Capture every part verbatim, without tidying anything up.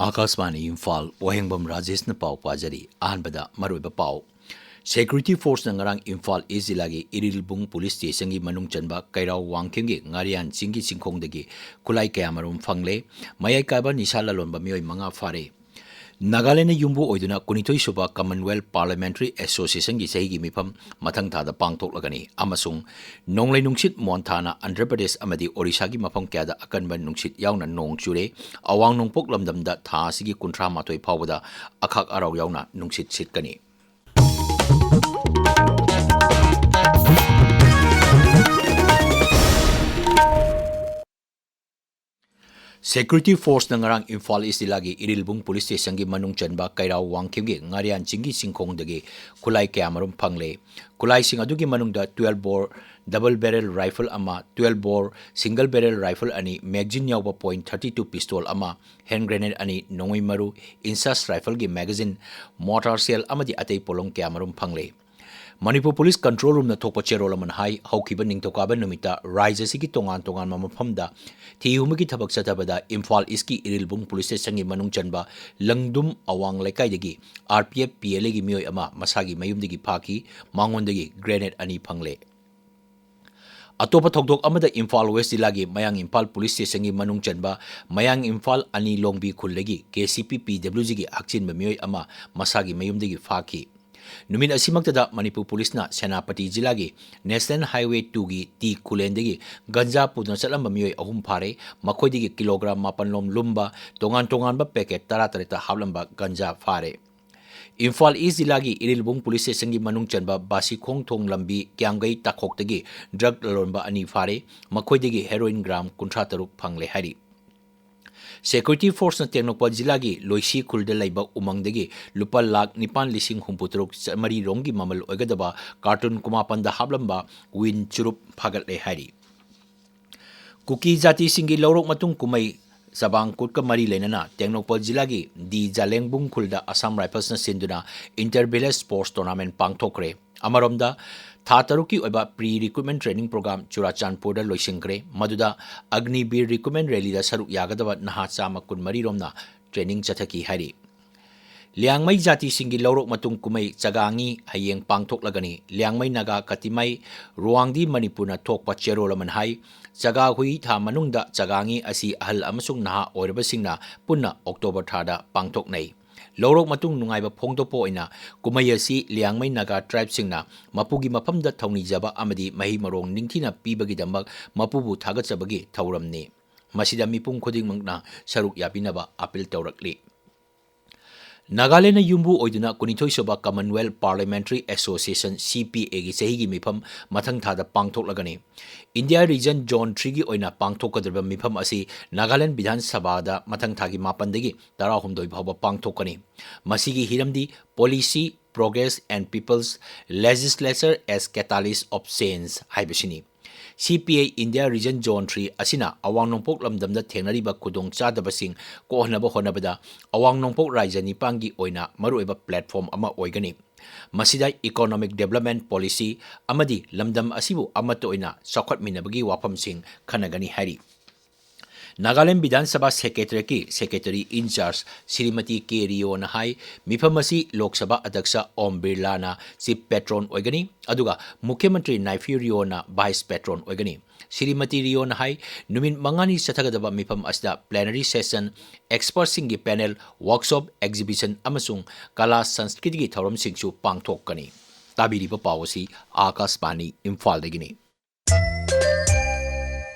ꯑꯥꯀꯥꯁꯕꯥꯅꯤ ꯏꯝꯐꯥꯜ, ꯋꯥꯍꯦꯡꯕꯝ ꯔꯥꯖꯦꯁꯅ ꯄꯥꯎ ꯄꯥꯖꯔꯤ꯫ ꯑꯍꯥꯟꯕꯗ ꯃꯔꯨꯑꯣꯏꯕ ꯄꯥꯎ꯫ Security Forceꯅ ꯉꯔꯥꯡ ꯏꯝꯐꯥꯜ East ꯖꯤꯂꯥꯒꯤ ꯏꯔꯤꯜꯕꯨꯡ Police Stationꯒꯤ ꯃꯅꯨꯡ ꯆꯟꯕ ꯀꯩꯔꯥꯎ ꯋꯥꯡꯈꯦꯝꯒꯤ ꯉꯥꯔꯤꯌꯥꯟ ꯆꯤꯡꯒꯤ ꯆꯤꯡꯈꯣꯡꯗꯒꯤ ꯈꯨꯠꯂꯥꯏ ꯀꯌꯥꯃꯔꯨꯝ ꯐꯪꯂꯦ꯫ ꯃꯌꯥꯏ ꯀꯥꯏꯕ ꯅꯤꯁꯥ ꯂꯂꯣꯟꯕ ꯃꯤꯑꯣꯏ ꯃꯉꯥ ꯐꯥꯔꯦ꯫ ꯅꯥꯒꯥꯂꯦꯟꯗ ꯌꯨꯝꯕꯨ ꯑꯣꯏꯗꯨꯅ ꯀꯨꯟꯅꯤꯊꯣꯏ ꯁꯨꯕ Commonwealth Parliamentary Associationꯒꯤ ꯆꯍꯤꯒꯤ ꯃꯤꯐꯝ ꯃꯊꯪ ꯊꯥꯗ ꯄꯥꯡꯊꯣꯛꯂꯒꯅꯤ꯫ ꯑꯃꯁꯨꯡ ꯅꯣꯡꯂꯩ ꯅꯨꯡꯁꯤꯠ ꯃꯣꯟꯊꯥꯅ ꯑꯟꯙ꯭ꯔ ꯄ꯭ꯔꯗꯦꯁ ꯑꯃꯗꯤ ꯑꯣꯔꯤꯁꯥꯒꯤ ꯃꯐꯝ ꯀꯌꯥꯗ ꯑꯀꯟꯕ ꯅꯨꯡꯁꯤꯠ ꯌꯥꯎꯅ ꯅꯣꯡ ꯆꯨꯔꯦ꯫ ꯑꯋꯥꯡ ꯅꯣꯡꯄꯣꯛ ꯂꯝꯗꯝꯗ ꯊꯥ ꯑꯁꯤꯒꯤ ꯀꯨꯟꯊ꯭ꯔꯥ ꯃꯥꯊꯣꯏ ꯐꯥꯎꯕꯗ ꯑꯈꯥꯛ ꯑꯔꯥꯎ ꯌꯥꯎꯅ ꯅꯨꯡꯁꯤꯠ ꯁꯤꯠꯀꯅꯤ꯫ Security Forceꯅ ꯉꯔꯥꯡ ꯏꯝꯐꯥꯜ East ꯖꯤꯂꯥꯒꯤ ꯏꯔꯤꯜꯕꯨꯡ Police Stationꯒꯤ ꯃꯅꯨꯡ ꯆꯟꯕ ꯀꯩꯔꯥꯎ ꯋꯥꯡꯈꯦꯝꯒꯤ ꯉꯥꯔꯤꯌꯥꯟ ꯆꯤꯡꯒꯤ ꯆꯤꯡꯈꯣꯡꯗꯒꯤ ꯈꯨꯠꯂꯥꯏ ꯀꯌꯥꯃꯔꯨꯝ ꯐꯪꯂꯦ꯫ ꯈꯨꯠꯂꯥꯏꯁꯤꯡ ꯑꯗꯨꯒꯤ ꯃꯅꯨꯡꯗ twelve bore double barrel rifle ꯑꯃ, twelve bore single barrel rifle ꯑꯅꯤ, magazine ꯌꯥꯎꯕ point thirty two pistol ꯑꯃ, hand grenade ꯑꯅꯤ, ꯅꯣꯡꯃꯩ ꯃꯔꯨ, INSAS rifleꯒꯤ magazine, mortar shell ꯑꯃꯗꯤ ꯑꯇꯩ ꯄꯣꯠꯂꯝ ꯀꯌꯥꯃꯔꯨꯝ ꯐꯪꯂꯦ꯫ ꯃꯅꯤꯄꯨꯔ Police Control Roomꯅ ꯊꯣꯛꯄ ꯆꯦꯔꯣꯜ ꯑꯃꯅ ꯍꯥꯏ, ꯍꯧꯈꯤꯕ ꯅꯤꯡꯊꯧꯀꯥꯕ ꯅꯨꯃꯤꯠꯇ ꯔꯥꯖ꯭ꯌ ꯑꯁꯤꯒꯤ ꯇꯣꯉꯥꯟ ꯇꯣꯉꯥꯟꯕ ꯃꯐꯝꯗ ꯊꯤ ꯍꯨꯝꯕꯒꯤ ꯊꯕꯛ ꯆꯠꯊꯕꯗ ꯏꯝꯐꯥꯜ Eastꯀꯤ ꯏꯔꯤꯜꯕꯨꯡ Police Stationꯒꯤ ꯃꯅꯨꯡ ꯆꯟꯕ ꯂꯪꯗꯨꯝ ꯑꯋꯥꯡ ꯂꯩꯀꯥꯏꯗꯒꯤ RPF PLAꯒꯤ ꯃꯤꯑꯣꯏ ꯑꯃ ꯃꯁꯥꯒꯤ ꯃꯌꯨꯝꯗꯒꯤ ꯐꯥꯈꯤ꯫ ꯃꯉꯣꯟꯗꯒꯤ grenade ꯑꯅꯤ ꯐꯪꯂꯦ꯫ ꯑꯇꯣꯞꯄ ꯊꯧꯗꯣꯛ ꯑꯃꯗ ꯏꯝꯐꯥꯜ West ꯖꯤꯂꯥꯒꯤ ꯃꯌꯥꯡ ꯏꯝꯐꯥꯜ Police Stationꯒꯤ ꯃꯅꯨꯡ ꯆꯟꯕ ꯃꯌꯥꯡ ꯏꯝꯐꯥꯜ ꯑꯅꯤ ꯂꯣꯡꯕꯤ ꯈꯨꯜꯗꯒꯤ KCP PWGꯒꯤ ꯍꯛꯆꯤꯟꯕ ꯃꯤꯑꯣꯏ ꯑꯃ ꯃꯁꯥꯒꯤ ꯃꯌꯨꯝꯗꯒꯤ ꯐꯥꯈꯤ꯫ ꯅꯨꯃꯤꯠ ꯑꯁꯤꯃꯛꯇꯗ ꯃꯅꯤꯄꯨꯔ Policeꯅ ꯁꯦꯅꯥꯄꯇꯤ ꯖꯤꯂꯥꯒꯤ National Highway twoꯒꯤ ꯇꯤ ꯈꯨꯂꯦꯟꯗꯒꯤ ꯒꯟꯖꯥ ꯄꯨꯗꯨꯅ ꯆꯠꯂꯝꯕ ꯃꯤꯑꯣꯏ ꯑꯍꯨꯝ ꯐꯥꯔꯦ꯫ ꯃꯈꯣꯏꯗꯒꯤ ꯀꯤꯂꯣꯒ꯭ꯔꯥꯝ ꯃꯥꯄꯟ ꯂꯣꯝ ꯂꯨꯝꯕ ꯇꯣꯉꯥꯟ ꯇꯣꯉꯥꯟꯕ packet ꯇꯔꯥ ꯇꯔꯦꯠꯇ ꯍꯥꯞꯂꯝꯕ ꯒꯟꯖꯥ ꯐꯥꯔꯦ꯫ ꯏꯝꯐꯥꯜ East ꯖꯤꯂꯥꯒꯤ ꯏꯔꯤꯜꯕꯨꯡ Police Stationꯒꯤ ꯃꯅꯨꯡ ꯆꯟꯕ ꯕꯥꯁꯤꯈꯣꯡ ꯊꯣꯡ ꯂꯝꯕꯤ ꯀ꯭ꯌꯥꯝꯒꯩ ꯇꯥꯈꯣꯛꯇꯒꯤ drug ꯂꯂꯣꯟꯕ ꯑꯅꯤ ꯐꯥꯔꯦ꯫ ꯃꯈꯣꯏꯗꯒꯤ heroin gram ꯀꯨꯟꯊ꯭ꯔꯥ ꯇꯔꯨꯛ ꯐꯪꯂꯦ ꯍꯥꯏꯔꯤ꯫ Security Forceꯅ ꯇꯦꯡꯅꯧꯄꯜ ꯖꯤꯂꯥꯒꯤ ꯂꯣꯏꯁꯤ ꯈꯨꯜꯗ ꯂꯩꯕ ꯎꯃꯪꯗꯒꯤ ꯂꯨꯄꯥ ꯂꯥꯈ ꯅꯤꯄꯥꯟ ꯂꯤꯁꯤꯡ ꯍꯨꯝꯐꯨ ꯇꯔꯨꯛ ꯆꯥꯃꯔꯤ ꯔꯣꯝꯒꯤ ꯃꯃꯜ ꯑꯣꯏꯒꯗꯕ carton ꯀꯨꯟꯃꯥꯄꯟꯗ ꯍꯥꯞꯂꯝꯕ ꯋꯤꯟ ꯆꯨꯔꯨꯞ ꯐꯥꯒꯠꯂꯦ ꯍꯥꯏꯔꯤ꯫ ꯀꯨꯀꯤ ꯖꯥꯇꯤꯁꯤꯡꯒꯤ ꯂꯧꯔꯣꯛ ꯃꯇꯨꯡ ꯀꯨꯝꯍꯩ ꯆꯕꯥꯡ ꯀꯨꯠꯀ ꯃꯔꯤ ꯂꯩꯅꯅ ꯇꯦꯡꯅꯧꯄꯜ ꯖꯤꯂꯥꯒꯤ ꯗꯤ ꯖꯥꯂꯦꯡꯕꯨꯡ ꯈꯨꯜꯗ Assam Riflesꯅ ꯁꯤꯟꯗꯨꯅ Inter Village Sports Tournament ꯄꯥꯡꯊꯣꯛꯈ꯭ꯔꯦ꯫ ꯑꯃꯔꯣꯝꯗ, ꯊꯥ ꯇꯔꯨꯛꯀꯤ ꯑꯣꯏꯕ pre recruitment training program ꯆꯨꯔꯥꯆꯥꯟꯄꯨꯔꯗ ꯂꯣꯏꯁꯤꯟꯈ꯭ꯔꯦ꯫ ꯃꯗꯨꯗ ꯑꯒꯅꯤꯕꯤꯔ recruitment rallyꯗ ꯁꯔꯨꯛ ꯌꯥꯒꯗꯕ ꯅꯍꯥ ꯆꯥꯝꯃ ꯀꯨꯟꯃꯔꯤ ꯔꯣꯝꯅ training ꯆꯠꯊꯈꯤ ꯍꯥꯏꯔꯤ꯫ ꯂꯤꯌꯥꯡꯃꯩ ꯖꯥꯇꯤꯁꯤꯡꯒꯤ ꯂꯧꯔꯣꯛ ꯃꯇꯨꯡ ꯀꯨꯝꯍꯩ ꯆꯒꯥꯡꯉꯤ ꯍꯌꯦꯡ ꯄꯥꯡꯊꯣꯛꯂꯒꯅꯤ꯫ ꯂꯤꯌꯥꯡꯃꯩ ꯅꯥꯒꯥ ꯀꯇꯤꯃꯩ ꯔꯨꯋꯥꯡꯗꯤ ꯃꯅꯤꯄꯨꯔꯅ ꯊꯣꯛꯄ ꯆꯦꯔꯣꯜ ꯑꯃꯅ ꯍꯥꯏ, ꯆꯒꯥ ꯍꯨꯏ ꯊꯥ ꯃꯅꯨꯡꯗ ꯆꯒꯥꯡꯉꯤ ꯑꯁꯤ ꯑꯍꯜ ꯑꯃꯁꯨꯡ ꯅꯍꯥ ꯑꯣꯏꯔꯕꯁꯤꯡꯅ ꯄꯨꯟꯅ ꯑꯣꯛꯇꯣꯕꯔ ꯊꯥꯗ ꯄꯥꯡꯊꯣꯛꯅꯩ꯫ ꯂꯧꯔꯣꯛ ꯃꯇꯨꯡ ꯅꯨꯡꯉꯥꯏꯕ ꯐꯣꯡꯗꯣꯛꯄ ꯑꯣꯏꯅ ꯀꯨꯝꯍꯩ ꯑꯁꯤ ꯂꯤꯌꯥꯡꯃꯩ ꯅꯥꯒꯥ ꯇ꯭ꯔꯥꯏꯕꯁꯤꯡꯅ ꯃꯄꯨꯒꯤ ꯃꯐꯝꯗ ꯊꯧꯅꯤꯖꯕ ꯑꯃꯗꯤ ꯃꯍꯩ ꯃꯔꯣꯡ ꯅꯤꯡꯊꯤꯅ ꯄꯤꯕꯒꯤꯗꯃꯛ ꯃꯄꯨꯕꯨ ꯊꯥꯒꯠꯆꯕꯒꯤ ꯊꯧꯔꯝꯅꯤ꯫ ꯃꯁꯤꯗ ꯃꯤꯄꯨꯝ ꯈꯨꯗꯤꯡꯃꯛꯅ ꯁꯔꯨꯛ ꯌꯥꯕꯤꯅꯕ ꯑꯥꯄꯤꯜ ꯇꯧꯔꯛꯂꯤ꯫ ꯅꯥꯒꯥꯂꯦꯟꯗ ꯌꯨꯝꯕꯨ ꯑꯣꯏꯗꯨꯅ ꯀꯨꯟꯅꯤꯊꯣꯏ ꯁꯨꯕ Commonwealth Parliamentary Association, C P A ꯒꯤ ꯆꯍꯤꯒꯤ ꯃꯤꯐꯝ ꯃꯊꯪ ꯊꯥꯗ ꯄꯥꯡꯊꯣꯛꯂꯒꯅꯤ꯫ India Region Zone three ꯒꯤ ꯑꯣꯏꯅ ꯄꯥꯡꯊꯣꯛꯀꯗꯧꯔꯤꯕ ꯃꯤꯐꯝ ꯑꯁꯤ ꯅꯥꯒꯥꯂꯦꯟ ꯕꯤꯙꯥꯟ ꯁꯚꯥꯗ ꯃꯊꯪ ꯊꯥꯒꯤ ꯃꯥꯄꯟꯗꯒꯤ ꯇꯔꯥꯍꯨꯝꯗꯣꯏ ꯐꯥꯎꯕ ꯄꯥꯡꯊꯣꯛꯀꯅꯤ꯫ ꯃꯁꯤꯒꯤ ꯍꯤꯔꯝꯗꯤ Policy, Progress and People's Legislature as Catalyst of Change ꯍꯥꯏꯕꯁꯤꯅꯤ꯫ C P A India Region Zone three ꯑꯁꯤꯅ ꯑꯋꯥꯡ ꯅꯣꯡꯄꯣꯛ ꯂꯝꯗꯝꯗ ꯊꯦꯡꯅꯔꯤꯕ ꯈꯨꯗꯣꯡꯆꯥꯗꯕꯁꯤꯡ ꯀꯣꯛꯍꯟꯅꯕ ꯍꯣꯠꯅꯕꯗ ꯑꯋꯥꯡ ꯅꯣꯡꯄꯣꯛ ꯔꯥꯖ꯭ꯌ ꯅꯤꯄꯥꯟꯒꯤ ꯑꯣꯏꯅ ꯃꯔꯨꯑꯣꯏꯕ platform ꯑꯃ ꯑꯣꯏꯒꯅꯤ꯫ ꯃꯁꯤꯗ economic development policy ꯑꯃꯗꯤ ꯂꯝꯗꯝ ꯑꯁꯤꯕꯨ ꯑꯃꯠꯇ ꯑꯣꯏꯅ ꯆꯥꯎꯈꯠꯃꯤꯟꯅꯕꯒꯤ ꯋꯥꯐꯝꯁꯤꯡ ꯈꯟꯅꯒꯅꯤ ꯍꯥꯏꯔꯤ꯫ ꯅꯥꯒꯥꯂꯦꯟ ꯕꯤꯙꯥꯟ ꯁꯚꯥ Secretariat ꯀꯤ Secretary in Charge ꯁ꯭ꯔꯤꯃꯇꯤ ꯀꯦ ꯔꯤꯑꯣꯅ ꯍꯥꯏ, ꯃꯤꯐꯝ ꯑꯁꯤ ꯂꯣꯛ ꯁꯚꯥ ꯑꯗ꯭ꯌꯛꯁ ꯑꯣꯝ ꯕꯤꯔꯂꯥꯅ Chief Patron ꯑꯣꯏꯒꯅꯤ, ꯑꯗꯨꯒ ꯃꯨꯈ꯭ꯌ ꯃꯟꯇ꯭ꯔꯤ ꯅꯥꯏꯐꯤ ꯔꯤꯑꯣꯅ Vice Patron ꯑꯣꯏꯒꯅꯤ꯫ ꯁ꯭ꯔꯤꯃꯇꯤ ꯔꯤꯑꯣꯅ ꯍꯥꯏ, ꯅꯨꯃꯤꯠ ꯃꯉꯥꯅꯤ ꯆꯠꯊꯒꯗꯕ ꯃꯤꯐꯝ ꯑꯁꯤꯗ plenary session, experts ꯁꯤꯡꯒꯤ panel, workshop, exhibition ꯑꯃꯁꯨꯡ ꯀꯂꯥ ꯁꯪꯁꯀ꯭ꯔꯤꯇꯤꯒꯤ ꯊꯧꯔꯝꯁꯤꯡꯁꯨ ꯄꯥꯡꯊꯣꯛꯀꯅꯤ꯫ ꯇꯥꯕꯤꯔꯤꯕ ꯄꯥꯎ ꯑꯁꯤ ꯑꯥꯀꯥꯁꯕꯥꯅꯤ ꯏꯝꯐꯥꯜꯗꯒꯤꯅꯤ꯫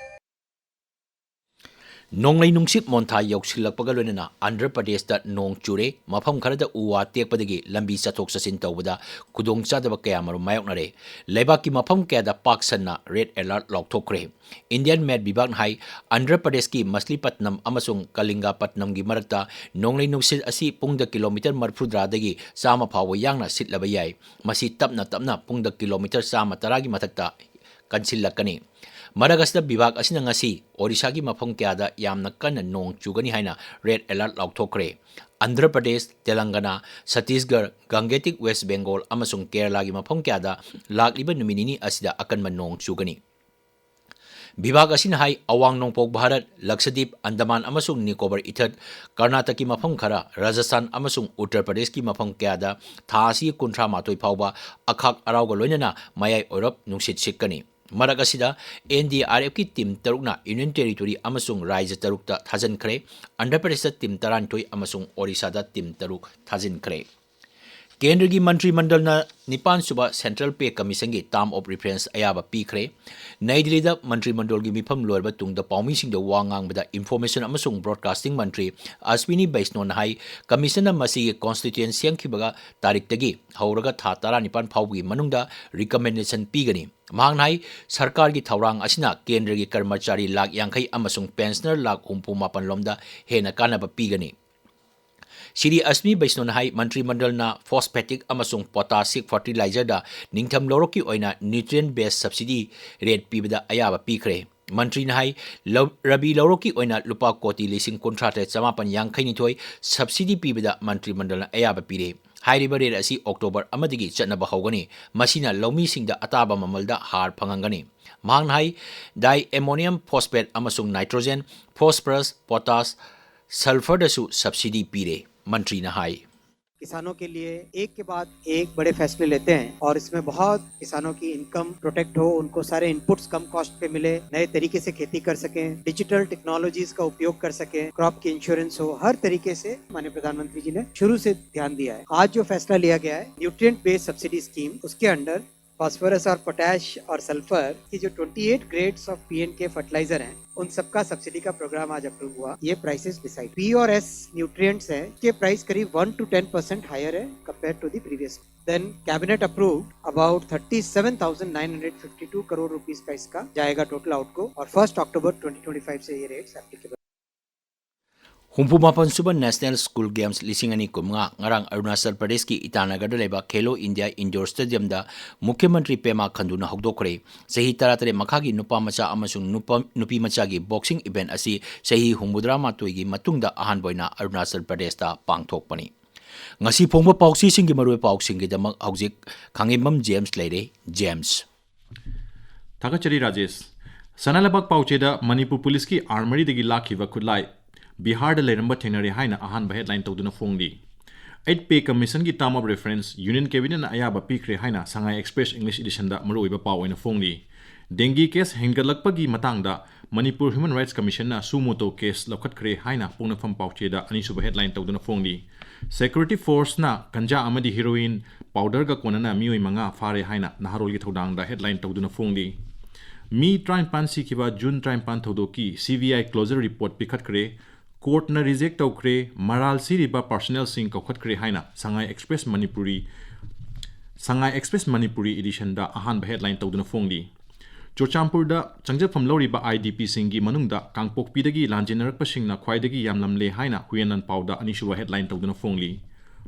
ꯅꯣꯡꯂꯩ ꯅꯨꯡꯁꯤꯠ ꯃꯣꯟꯊꯥ ꯌꯧꯁꯤꯜꯂꯛꯄꯒ ꯂꯣꯏꯅꯅ ꯑꯟꯙ꯭ꯔ ꯄ꯭ꯔꯗꯦꯁꯇ ꯅꯣꯡ ꯆꯨꯔꯦ꯫ ꯃꯐꯝ ꯈꯔꯗ ꯎ ꯋꯥ ꯇꯦꯛꯄꯗꯒꯤ ꯂꯝꯕꯤ ꯆꯠꯊꯣꯛ ꯆꯠꯁꯤꯟ ꯇꯧꯕꯗ ꯈꯨꯗꯣꯡꯆꯥꯗꯕ ꯀꯌꯥꯃꯔꯨꯝ ꯃꯥꯌꯣꯛꯅꯔꯦ꯫ ꯂꯩꯕꯥꯛꯀꯤ ꯃꯐꯝ ꯀꯌꯥꯗ ꯄꯥꯛ ꯁꯟꯅ red alert ꯂꯥꯎꯊꯣꯛꯈ꯭ꯔꯦ꯫ Indian Met ꯚꯤꯚꯥꯒꯅ ꯍꯥꯏ, ꯑꯟꯙ꯭ꯔ ꯄ꯭ꯔꯗꯦꯁꯀꯤ ꯃꯁꯂꯤꯄꯠꯅꯝ ꯑꯃꯁꯨꯡ ꯀꯂꯤꯡꯒꯄꯠꯅꯝꯒꯤ ꯃꯔꯛꯇ ꯅꯣꯡꯂꯩ ꯅꯨꯡꯁꯤꯠ ꯑꯁꯤ ꯄꯨꯡꯗ ꯀꯤꯂꯣꯃꯤꯇꯔ ꯃꯔꯤꯐꯨꯇꯔꯥꯗꯒꯤ ꯆꯥꯝꯃ ꯐꯥꯎꯕ ꯌꯥꯡꯅ ꯁꯤꯠꯂꯕ ꯌꯥꯏ꯫ ꯃꯁꯤ ꯇꯞꯅ ꯇꯞꯅ ꯄꯨꯡꯗ ꯀꯤꯂꯣꯃꯤꯇꯔ ꯆꯥꯝꯃ ꯇꯔꯥꯒꯤ ꯃꯊꯛꯇ ꯀꯟꯁꯤꯜꯂꯛꯀꯅꯤ꯫ ꯃꯔꯛ ꯑꯁꯤꯗ ꯚꯤꯚꯥꯒ ꯑꯁꯤꯅ ꯉꯁꯤ ꯑꯣꯔꯤꯁꯥꯒꯤ ꯃꯐꯝ ꯀꯌꯥꯗ ꯌꯥꯝꯅ ꯀꯟꯅ ꯅꯣꯡ ꯆꯨꯒꯅꯤ ꯍꯥꯏꯅ red alert ꯂꯥꯎꯊꯣꯛꯈ꯭ꯔꯦ꯫ ꯑꯟꯙ꯭ꯔ ꯄ꯭ꯔꯗꯦꯁ, ꯇꯦꯂꯪꯒꯅꯥ, ꯁꯠꯇꯤꯁꯒꯔ, ꯒꯪꯒꯦꯇꯤꯛ ꯋꯦꯁ ꯕꯦꯡꯒꯣꯜ ꯑꯃꯁꯨꯡ ꯀꯦꯔꯂꯥꯒꯤ ꯃꯐꯝ ꯀꯌꯥꯗ ꯂꯥꯛꯂꯤꯕ ꯅꯨꯃꯤꯠ ꯅꯤꯅꯤ ꯑꯁꯤꯗ ꯑꯀꯟꯕ ꯅꯣꯡ ꯆꯨꯒꯅꯤ꯫ ꯕꯤꯚꯥꯒ ꯑꯁꯤꯅ ꯍꯥꯏ, ꯑꯋꯥꯡ ꯅꯣꯡꯄꯣꯛ ꯚꯥꯔꯠ, ꯂꯛꯁꯗꯤꯞ, ꯑꯟꯗꯃꯥꯟ ꯑꯃꯁꯨꯡ ꯅꯤꯀꯣꯕꯔ ꯏꯊꯠ, ꯀꯔꯅꯥꯇꯀꯀꯤ ꯃꯐꯝ ꯈꯔ, ꯔꯥꯖꯁꯊꯥꯟ ꯑꯃꯁꯨꯡ ꯎꯠꯇꯔ ꯄ꯭ꯔꯗꯦꯁꯀꯤ ꯃꯐꯝ ꯀꯌꯥꯗ ꯊꯥ ꯑꯁꯤꯒꯤ ꯀꯨꯟꯊ꯭ꯔꯥ ꯃꯥꯊꯣꯏ ꯐꯥꯎꯕ ꯑꯈꯥꯛ ꯑꯔꯥꯎꯒ ꯂꯣꯏꯅꯅ ꯃꯌꯥꯏ ꯑꯣꯏꯔꯞ ꯅꯨꯡꯁꯤꯠ ꯁꯤꯠꯀꯅꯤ꯫ ꯃꯔꯛ ꯑꯁꯤꯗ, ꯑꯦꯟ ꯗꯤ ꯑꯥꯔ ꯑꯦꯐꯀꯤ ꯇꯤꯝ ꯇꯔꯨꯛꯅ ꯌꯨꯅꯤꯌꯟ ꯇꯦꯔꯤꯇꯣꯔꯤ ꯑꯃꯁꯨꯡ ꯔꯥꯏꯖ꯭ꯌ ꯇꯔꯨꯛꯇ ꯊꯥꯖꯤꯟꯈ꯭ꯔꯦ꯫ ꯑꯟꯙ꯭ꯔ ꯄ꯭ꯔꯗꯦꯁꯇ ꯇꯤꯝ ꯇꯔꯥꯅꯤꯊꯣꯏ ꯑꯃꯁꯨꯡ ꯑꯣꯔꯤꯁꯥꯗ ꯇꯤꯝ ꯇꯔꯨꯛ ꯊꯥꯖꯤꯟꯈ꯭ꯔꯦ꯫ ꯀꯦꯟꯗ꯭ꯔꯒꯤ ꯃꯟꯇ꯭ꯔꯤ ꯃꯟꯗꯜꯅ ꯅꯤꯄꯥꯟ ꯁꯨꯕ Central Pay Commissionꯒꯤ term of reference ꯑꯌꯥꯕ ꯄꯤꯈ꯭ꯔꯦ꯫ ꯅꯩ ꯗꯤꯜꯂꯤꯗ ꯃꯟꯇ꯭ꯔꯤ ꯃꯟꯗꯜꯒꯤ ꯃꯤꯐꯝ ꯂꯣꯏꯔꯕ ꯇꯨꯡꯗ ꯄꯥꯎꯃꯤꯁꯤꯡꯗ ꯋꯥ ꯉꯥꯡꯕꯗ Information ꯑꯃꯁꯨꯡ Broadcasting ꯃꯟꯇ꯭ꯔꯤ ꯑꯁ꯭ꯋꯤꯅꯤ ꯕꯩꯁꯅꯣꯅ ꯍꯥꯏ, Commissionꯅ ꯃꯁꯤꯒꯤ constituent ꯁꯦꯝꯈꯤꯕꯒ ꯇꯥꯔꯤꯛꯇꯒꯤ ꯍꯧꯔꯒ ꯊꯥ ꯇꯔꯥꯅꯤꯄꯥꯟ ꯐꯥꯎꯕꯒꯤ ꯃꯅꯨꯡꯗ recommendation ꯄꯤꯒꯅꯤ꯫ ꯃꯍꯥꯛꯅ ꯍꯥꯏ, ꯁꯔꯀꯥꯔꯒꯤ ꯊꯧꯔꯥꯡ ꯑꯁꯤꯅ ꯀꯦꯟꯗ꯭ꯔꯒꯤ ꯀꯔꯃꯆꯥꯔꯤ ꯂꯥꯈ ꯌꯥꯡꯈꯩ ꯑꯃꯁꯨꯡ pensioner ꯂꯥꯈ ꯍꯨꯝꯐꯨ ꯃꯥꯄꯟ ꯂꯣꯝꯗ ꯍꯦꯟꯅ ꯀꯥꯟꯅꯕ ꯄꯤꯒꯅꯤ꯫ ꯁ꯭ꯔꯤ ꯑꯁ꯭ꯋꯤꯅꯤ ꯕꯩꯁꯅꯣꯅ ꯍꯥꯏ, ꯃꯟꯇ꯭ꯔꯤ ꯃꯟꯗꯜꯅ phosphatic ꯑꯃꯁꯨꯡ potassic fertilizerꯗ ꯅꯤꯡꯊꯝ ꯂꯧꯔꯣꯛꯀꯤ ꯑꯣꯏꯅ nutrient based subsidy rate ꯄꯤꯕꯗ ꯑꯌꯥꯕ ꯄꯤꯈ꯭ꯔꯦ꯫ ꯃꯟꯇ꯭ꯔꯤꯅ ꯍꯥꯏ, ꯂꯧ-, ꯔꯕꯤ ꯂꯧꯔꯣꯛꯀꯤ ꯑꯣꯏꯅ ꯂꯨꯄꯥ ꯀꯣꯇꯤ ꯂꯤꯁꯤꯡ ꯀꯨꯟꯊ꯭ꯔꯥ ꯇꯔꯦꯠ ꯆꯃꯥꯄꯟ ꯌꯥꯡꯈꯩ ꯅꯤꯊꯣꯏ subsidy ꯄꯤꯕꯗ ꯃꯟꯇ꯭ꯔꯤ ꯃꯟꯗꯜꯅ ꯑꯌꯥꯕ ꯄꯤꯔꯦ꯫ ꯍꯥꯏꯔꯤꯕ rate ꯑꯁꯤ October ꯑꯃꯗꯒꯤ ꯆꯠꯅꯕ ꯍꯧꯒꯅꯤ꯫ ꯃꯁꯤꯅ ꯂꯧꯃꯤꯁꯤꯡꯗ ꯑꯇꯥꯕ ꯃꯃꯜꯗ ꯍꯥꯔ ꯐꯪꯍꯟꯒꯅꯤ꯫ ꯃꯍꯥꯛꯅ ꯍꯥꯏ, diammonium phosphate ꯑꯃꯁꯨꯡ nitrogen, phosphorus, potash, sulphurꯗꯁꯨ subsidy ꯄꯤꯔꯦ, ꯃꯟꯇ꯭ꯔꯤꯅ ꯍꯥꯏ꯫ किसानों के लिए एक के बाद एक बड़े फैसले लेते हैं और इसमें बहुत किसानों की income protect हो, उनको सारे inputs कम cost पे मिले, नए तरीके से खेती कर सकें, digital technologies का उपयोग कर सकें, crop की insurance हो, हर तरीके से माननीय प्रधानमंत्री जी ने शुरू से ध्यान दिया है। आज जो फैसला लिया गया है nutrient based subsidy scheme, उसके under phosphorus और potash और sulphur की जो twenty eight grades of P and K fertilizer हैं, उन सबका subsidy का program आज approve हुआ। ये prices decide, P और S nutrients हैं, के price करीब one to ten percent higher है compared to the previous। Then cabinet approved about thirty seven thousand nine hundred fifty two crore rupees का इसका जाएगा total outgo और first October twenty twenty five से ये rates applicable। ꯍꯨꯝꯐꯨ ꯃꯥꯄꯟ ꯁꯨꯕ National School Games ꯂꯤꯁꯤꯡ ꯑꯅꯤ ꯀꯨꯟꯃꯉꯥ ꯉꯔꯥꯡ ꯑꯔꯨꯅꯥꯆꯜ ꯄ꯭ꯔꯗꯦꯁꯀꯤ ꯏꯇꯥꯅꯒꯔꯗ ꯂꯩꯕ Khelo India Indoor Stadiumꯗ ꯃꯨꯈ꯭ꯌ ꯃꯟꯇ꯭ꯔꯤ ꯄꯦꯃꯥ ꯈꯟꯗꯨꯅ ꯍꯧꯗꯣꯛꯈ꯭ꯔꯦ꯫ ꯆꯍꯤ ꯇꯔꯥꯇꯔꯦꯠ ꯃꯈꯥꯒꯤ ꯅꯨꯄꯥ ꯃꯆꯥ ꯑꯃꯁꯨꯡ ꯅꯨꯄꯥ, ꯅꯨꯄꯤ ꯃꯆꯥꯒꯤ boxing event ꯑꯁꯤ ꯆꯍꯤ ꯍꯨꯝꯐꯨꯇꯔꯥ ꯃꯥꯊꯣꯏꯒꯤ ꯃꯇꯨꯡꯗ ꯑꯍꯥꯟꯕ ꯑꯣꯏꯅ ꯑꯔꯨꯅꯥꯆꯜ ꯄ꯭ꯔꯗꯦꯁꯇ ꯄꯥꯡꯊꯣꯛꯄꯅꯤ꯫ ꯉꯁꯤ ꯐꯣꯡꯕ ꯄꯥꯎꯆꯦꯁꯤꯡꯒꯤ ꯃꯔꯨꯑꯣꯏꯕ ꯄꯥꯎꯁꯤꯡꯒꯤꯗꯃꯛ ꯍꯧꯖꯤꯛ ꯈꯥꯉꯦꯝꯕꯝ ꯖꯦꯝꯁ ꯂꯩꯔꯦ꯫ ꯖꯦꯝꯁ꯫ ꯊꯥꯒꯠꯆꯔꯤ ꯔꯥꯖꯦꯁ꯫ ꯁꯅꯥ ꯂꯩꯕꯥꯛ ꯄꯥꯎꯆꯦꯗ ꯃꯅꯤꯄꯨꯔ ꯄꯨꯂꯤꯁꯀꯤ ꯑꯥꯔꯃꯔꯤꯗꯒꯤ ꯂꯥꯛꯈꯤꯕ ꯈꯨꯠꯂꯥꯏ ꯕꯤꯍꯥꯔꯗ ꯂꯩꯔꯝꯕ ꯊꯦꯡꯅꯔꯦ ꯍꯥꯏꯅ ꯑꯍꯥꯟꯕ ꯍꯦꯗꯂꯥꯏꯟ ꯇꯧꯗꯨꯅ ꯐꯣꯡꯂꯤ꯫ Eighth Pay Commissionꯒꯤ Term of Reference Union Cabinetꯅ ꯑꯌꯥꯕ ꯄꯤꯈ꯭ꯔꯦ ꯍꯥꯏꯅ Sangai Express English Editionꯗ ꯃꯔꯨꯑꯣꯏꯕ ꯄꯥꯎ ꯑꯣꯏꯅ ꯐꯣꯡꯂꯤ꯫ ꯗꯦꯡꯒꯤ ꯀꯦꯁ ꯍꯦꯟꯒꯠꯂꯛꯄꯒꯤ ꯃꯇꯥꯡꯗ Manipur Human Rights Commissionꯅ suo motu case ꯂꯧꯈꯠꯈ꯭ꯔꯦ ꯍꯥꯏꯅ ꯄꯣꯛꯅꯐꯝ ꯄꯥꯎꯆꯦꯗ ꯑꯅꯤꯁꯨꯕ ꯍꯦꯗꯂꯥꯏꯟ ꯇꯧꯗꯨꯅ ꯐꯣꯡꯂꯤ꯫ Security Forceꯅ ꯒꯟꯖꯥ ꯑꯃꯗꯤ heroin powderꯒ ꯀꯣꯟꯅꯅ ꯃꯤꯑꯣꯏ ꯃꯉꯥ ꯐꯥꯔꯦ ꯍꯥꯏꯅ ꯅꯍꯥꯔꯣꯜꯒꯤ ꯊꯧꯗꯥꯡꯗ ꯍꯦꯗꯂꯥꯏꯟ ꯇꯧꯗꯨꯅ ꯐꯣꯡꯂꯤ꯫ ꯃꯤ ꯇꯔꯥꯅꯤꯄꯥꯟ ꯁꯤꯈꯤꯕ ꯖꯨꯟ ꯇꯔꯥꯅꯤꯄꯥꯟ ꯊꯧꯗꯣꯛꯀꯤ CBI closure report ꯄꯤꯈꯠꯈ꯭ꯔꯦ꯫ ꯀꯣꯔꯠꯅ ꯔꯤꯖꯦꯛ ꯇꯧꯈ꯭ꯔꯦ꯫ ꯃꯔꯥꯜ ꯁꯤꯔꯤꯕ ꯄꯥꯔꯁꯅꯦꯜꯁꯤꯡ ꯀꯧꯈꯠꯈ꯭ꯔꯦ ꯍꯥꯏꯅ Sangai Express Manipuri, Sangai Express Manipuri Editionꯗ ꯑꯍꯥꯟꯕ ꯍꯦꯗꯂꯥꯏꯟ ꯇꯧꯗꯨꯅ ꯐꯣꯡꯂꯤ꯫ ꯆꯨꯔꯆꯥꯟꯄꯨꯔꯗ ꯆꯪꯖꯐꯝ ꯂꯧꯔꯤꯕ IDPꯁꯤꯡꯒꯤ ꯃꯅꯨꯡꯗ ꯀꯥꯡꯄꯣꯛꯄꯤꯗꯒꯤ ꯂꯥꯟꯖꯦꯟꯅꯔꯛꯄꯁꯤꯡꯅ ꯈ꯭ꯋꯥꯏꯗꯒꯤ ꯌꯥꯝꯂꯝꯂꯦ ꯍꯥꯏꯅ ꯍꯨꯌꯦꯟ ꯂꯥꯟꯄꯥꯎꯗ ꯑꯅꯤꯁꯨꯕ ꯍꯦꯗꯂꯥꯏꯟ ꯇꯧꯗꯨꯅ ꯐꯣꯡꯂꯤ꯫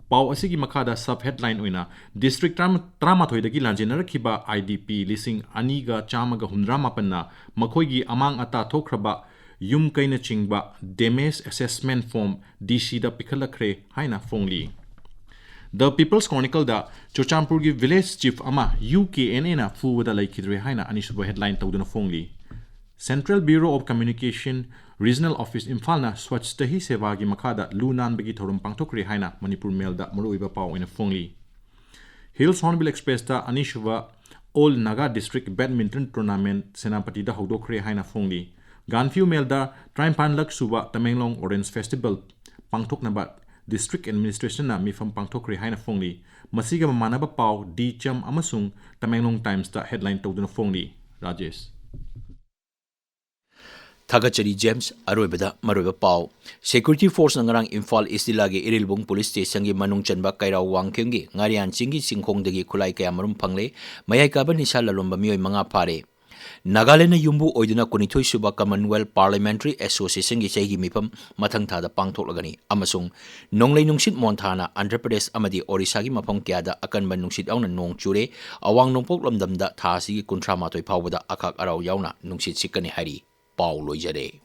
ꯄꯥꯎ ꯑꯁꯤꯒꯤ ꯃꯈꯥꯗ sub headline ꯑꯣꯏꯅ ꯗꯤꯁꯇ꯭ꯔꯤꯛ ꯇꯔꯥꯃꯥꯊꯣꯏꯗꯒꯤ ꯂꯥꯟꯖꯦꯟꯅꯔꯛꯈꯤꯕ IDP ꯂꯤꯁꯤꯡ ꯑꯅꯤꯒ ꯆꯥꯝꯃꯒ ꯍꯨꯝꯗ꯭ꯔꯥ ꯃꯥꯄꯟꯅ ꯃꯈꯣꯏꯒꯤ ꯑꯃꯥꯡ ꯑꯇꯥ ꯊꯣꯛꯈ꯭ꯔꯕ ꯌꯨꯝ ꯀꯩꯅꯆꯤꯡꯕ damage assessment form DCꯗ ꯄꯤꯈꯠꯂꯛꯈ꯭ꯔꯦ ꯍꯥꯏꯅ ꯐꯣꯡꯂꯤ꯫ The People's Chronicleꯗ ꯆꯨꯔꯆꯥꯟꯄꯨꯔꯒꯤ village chief ꯑꯃ UKNAꯅ ꯐꯨꯕꯗ ꯂꯩꯈꯤꯗ꯭ꯔꯦ ꯍꯥꯏꯅ ꯑꯅꯤꯁꯨꯕ ꯍꯦꯗꯂꯥꯏꯟ ꯇꯧꯗꯨꯅ ꯐꯣꯡꯂꯤ꯫ Central Bureau of Communication Regional Office ꯏꯝꯐꯥꯜꯅ Swachhta Hi Sevaꯒꯤ ꯃꯈꯥꯗ ꯂꯨ ꯅꯥꯟꯕꯒꯤ ꯊꯧꯔꯝ ꯄꯥꯡꯊꯣꯛꯈ꯭ꯔꯦ ꯍꯥꯏꯅ ꯃꯅꯤꯄꯨꯔ ꯃꯦꯜꯗ ꯃꯔꯨꯑꯣꯏꯕ ꯄꯥꯎ ꯑꯣꯏꯅ ꯐꯣꯡꯂꯤ꯫ Hills Hornbill Expressꯇ ꯑꯅꯤꯁꯨꯕ All Naga District Badminton Tournament ꯁꯦꯅꯥꯄꯇꯤꯗ ꯍꯧꯗꯣꯛꯈ꯭ꯔꯦ ꯍꯥꯏꯅ ꯐꯣꯡꯂꯤ꯫ ꯒꯥꯟꯐꯤꯌꯨ ꯃꯦꯜꯗ ꯇꯔꯥꯅꯤꯄꯥꯟꯂꯛ ꯁꯨꯕ ꯇꯃꯦꯡꯂꯣꯡ Orange Festival ꯄꯥꯡꯊꯣꯛꯅꯕ district administrationꯅ ꯃꯤꯐꯝ ꯄꯥꯡꯊꯣꯛꯈ꯭ꯔꯦ ꯍꯥꯏꯅ ꯐꯣꯡꯂꯤ꯫ ꯃꯁꯤꯒ ꯃꯃꯥꯟꯅꯕ ꯄꯥꯎ ꯗꯤ ꯆꯝ ꯑꯃꯁꯨꯡ ꯇꯃꯦꯡꯂꯣꯡ ꯇꯥꯏꯝꯁꯇ ꯍꯦꯗꯂꯥꯏꯟ ꯇꯧꯗꯨꯅ ꯐꯣꯡꯂꯤ꯫ ꯔꯥꯖꯦꯁ꯫ ꯊꯥꯒꯠꯆꯔꯤ ꯖꯦꯝꯁ꯫ ꯑꯔꯣꯏꯕꯗ ꯃꯔꯨꯑꯣꯏꯕ ꯄꯥꯎ꯫ Security Forceꯅ ꯉꯔꯥꯡ ꯏꯝꯐꯥꯜ ꯏꯁ ꯖꯤꯂꯥꯒꯤ ꯏꯔꯤꯜꯕꯨꯡ ꯄꯨꯂꯤꯁ ꯁ꯭ꯇꯦꯁꯟꯒꯤ ꯃꯅꯨꯡ ꯆꯟꯕ ꯀꯩꯔꯥꯎ ꯋꯥꯡꯈꯦꯝꯒꯤ ꯉꯥꯔꯤꯌꯥꯟ ꯆꯤꯡꯒꯤ ꯆꯤꯡꯈꯣꯡꯗꯒꯤ ꯈꯨꯠꯂꯥꯏ ꯀꯌꯥ ꯃꯔꯨꯝ ꯐꯪꯂꯦ꯫ ꯃꯌꯥꯏ ꯀꯥꯕ ꯅꯤꯁꯥ ꯂꯂꯣꯟꯕ ꯃꯤꯑꯣꯏ ꯃꯉꯥ ꯐꯥꯔꯦ꯫ ꯅꯥꯒꯥꯂꯦꯟꯗꯅ ꯌꯨꯝꯕꯨ ꯑꯣꯏꯗꯨꯅ ꯀꯨꯟꯅꯤꯊꯣꯏ ꯁꯨꯕ Commonwealth Parliamentary Associationꯒꯤ ꯆꯍꯤꯒꯤ ꯃꯤꯐꯝ ꯃꯊꯪ ꯊꯥꯗ ꯄꯥꯡꯊꯣꯛꯂꯒꯅꯤ ꯑꯃꯁꯨꯡ ꯅꯣꯡꯂꯩ ꯅꯨꯡꯁꯤꯠ ꯃꯣꯟꯊꯥꯅ ꯑꯟꯙ꯭ꯔ ꯄ꯭ꯔꯗꯦꯁ ꯑꯃꯗꯤ ꯑꯣꯔꯤꯁꯥꯒꯤ ꯃꯐꯝ ꯀꯌꯥꯗ ꯑꯀꯟꯕ ꯅꯨꯡꯁꯤꯠ ꯌꯥꯎꯅ ꯅꯣꯡ ꯆꯨꯔꯦ꯫ ꯑꯋꯥꯡ ꯅꯣꯡꯄꯣꯛ ꯂꯝꯗꯝꯗ ꯊꯥ ꯑꯁꯤꯒꯤ ꯀꯨꯟꯊ꯭ꯔꯥ ꯃꯥꯊꯣꯏ ꯐꯥꯎꯕꯗ ꯑꯈꯥꯛ ꯑꯔꯥꯎ ꯌꯥꯎꯅ ꯅꯨꯡꯁꯤꯠ ꯁꯤꯠꯀꯅꯤ ꯍꯥꯏꯔꯤ꯫ ꯄꯥꯎ ꯂꯣꯏꯖꯔꯦ꯫